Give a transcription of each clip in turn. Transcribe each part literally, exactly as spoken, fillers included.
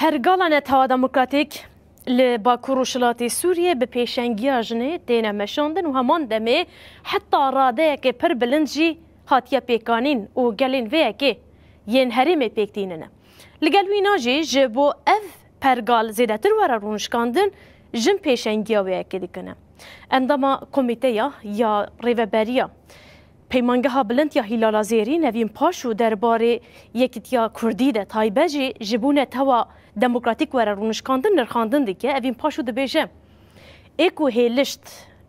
Pergala Netewa Demokratîk li Bakur Rojhilatê Sûriyê bi pêşengiya jinê têne meşandin û heman demê heta radeyeke pir bilind jî hatiye pêkanîn û gelên vê yekê yên herêmê pêk tînine. Li gel wîna jî ji bo ev pergal zêdetir were rûnişkandin, jin pêşengiya wê yekê dikine. Endama komîteya ya rêveberiya Peymangeha Bilind ya Hîlala Zêrî Nevîn Paşo derbarê yekîtiya Kurdî de taybet jî ji bo netewa demokratîk were rûnişkandin nirxandin dike. Evîn Paşo dibêje, ê ku hêlişt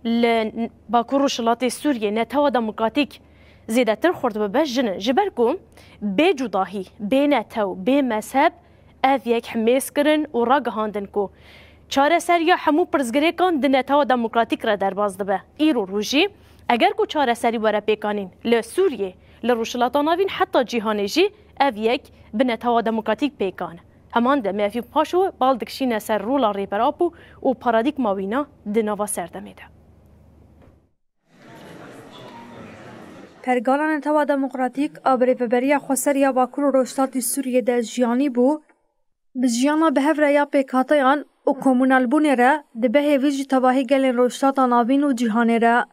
li Bakur Rojhilatê Sûriyê netewa demokratîk zêdetir xurt bibe, jin in. Ji ber ku bê cudahî, bê netew, bê mezheb ev yek himêz kirin û ragihandin ku çareseriya hemû pirsgirêkan di netewa demokratîk re derbas dibe. Îro rojî, eger ku çareserî were pêkanîn li Sûriyê, li Rojhilata Navîn heta cîhanê jî ev yek bi netewa demokratîk pêkan e. Heman demê Evîn Paşo bal dikişîne ser rola Rêber Apo û paradîgma wîna di nava serdemê de. Pergala Netewa Demokratîk a bi Rêveberiya Xweser ya Bakur û Rojhilatê Sûriyê de jiyanî bû, bi jiyana bi hev re ya pêkhateyan û komunalbûnê re dibe hêvî ji tevahî gelên Rojhilata Navîn û cîhanê re.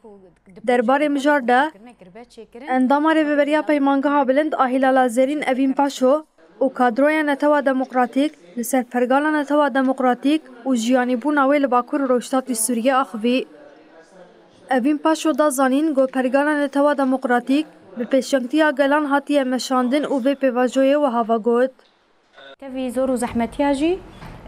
Derbarê mijar de, endama Rêveberiya Peymangeha Bilind a Hîlala Zêrîn Evîn Paşo û kadroya Netewa Demokratîk li ser pergala Netewa Demokratîk û jiyanîbûna wê li Bakur û Rojhilatê Sûriyê axivî. Evîn Paşo da zanîn ku pergala Netewa Demokratîk bi pêşengtiya gelan hatiye meşandin û vê pêvajoyê wiha ve got. Tevî zor û zehmetiya jî,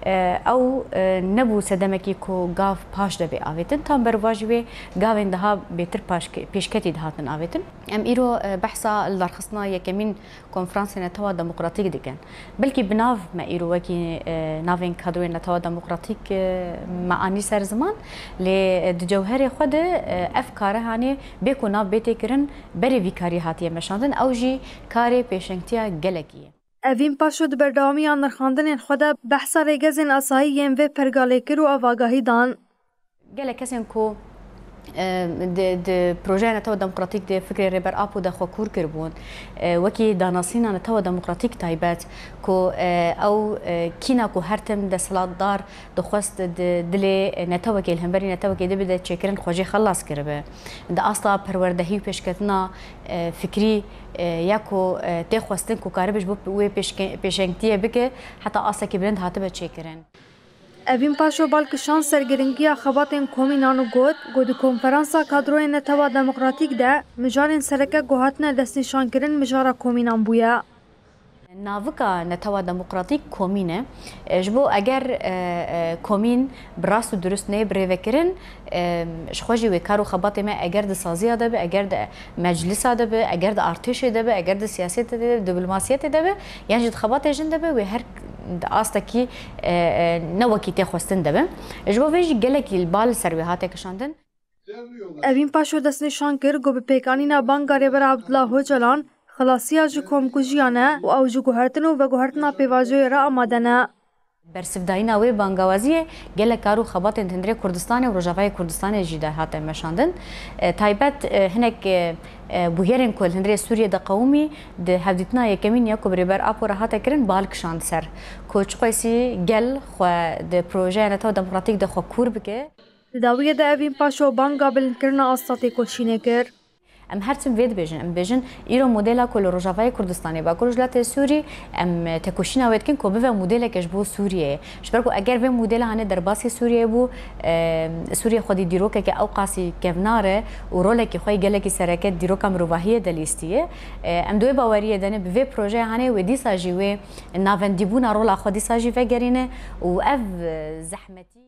e, ew, e, nebû sedemekî ku gav paş de bê avêtin. Tam berva jî wê gavên daha bêtir paş ke-, pêşketî dihatin avêtin. Em îro, e, behsa lidarxistina yekemîn konferansê Netewa Demokratîk dikin. Belkî bi nav me îro wekî, e, navên kadroyên Netewa Demokratîk, e, me anî ser ziman, lê, e, di cewherê xwe de, e, ev kare hanê bê ku nav bê têkirin, berê vî karî hatiye meşandin, ew jî karê pêşengtiya gelekî ye. Evîn Paşo di berdewamiya nirxandinên xwe de behsa rêgezên asayî yên vê pergalê kir û avagahî dan. Gelek kesên ku, e, di, di projeya Netewa Demokratîk de fikrê Rêber Apo de xwe kûr kiribûn, e, wekî danasîna Netewa Demokratîk taybet ku, e, ew, e, kîna ku her tim desthilatdar dixwest di dilê netewekê, li hemberî netewekê de bide çêkirin, xwe jê xelas kiribe. Di asta perwerdehî û pêşketina, e, fikrî, e, ya ku, e, tê xwestin ku karibe ji bo wê pêşke-, pêşengtiyê bike, heta astekî bilind hatibe çêkirin. Evîn Paşo bal kişand ser giringiya xebatên komînan û got ku di konferansa kadroyên Netewa Demokratîk de mijarên sereke ku hatine destnîşankirin mijara komînan bûye. Navika Netewa Demokratîk komîn e. E, ji bo eger, e, e, komîn bi rast û durust neyê birêvekirin, e, ji xwe jî wê kar û xebatê me eger di saziya de be, eger di meclisa de be, eger di artêşê de be, eger di siyasetê de be, diplomasiyetê de be, yan jî di xebatê jin de be, wê her di astekî, e, e, ne wekî tê xwestin de be. Ji bo vê jî gelekî li bal li ser wê hate kişandin. Evîn Paşo destnîşan kir ku bi pêkanîna banga Rêber Abdullah Ocalan xelasiya ji komkujiyan e û ew ji guhertin û veguhertina pêvajoyê re amade ne. Bersivdayîna wê bangawaziyê gelek kar û xebatên di hundirê Kurdistanê û Rojavayê Kurdistanê jî de hate meşandin. E, taybet, e, hinek, e, e, bûyerên ku li hundirê Sûriyê diqewimî di hevdîtina yekemîn ya ku bi Rêber Apo re hate kirin bal kişand ser ku çiqasî gel xwe di projeya Netewa Demokratîk de xwe kûr bike. Di dawiyê de Evîn Paşo banga bilindkirina asta têkoşînê kir. Em her tim vê dibêjin. Em dibêjin, îro modela ku li Rojavayê Kurdistanê, Bakur Rojhilatê Sûrî, em têkoşîna wê dikin ku bibe modeleke ji bo Sûriyeyê. Ji ber ku eger vê modela hane derbasî Sûriyeyê bû, e, Sûriye xwedî dîrokeke ewqasî kevnar e û rolekî xwe yê gelekî sereke dîroka mirovahiyê de lîstiye. E, em di wê baweriyê de ne, bi vê projeyê hane wê dîsa jî wê navendîbûna rola xwe dîsa jî vegerîne û ev, e, zehmetî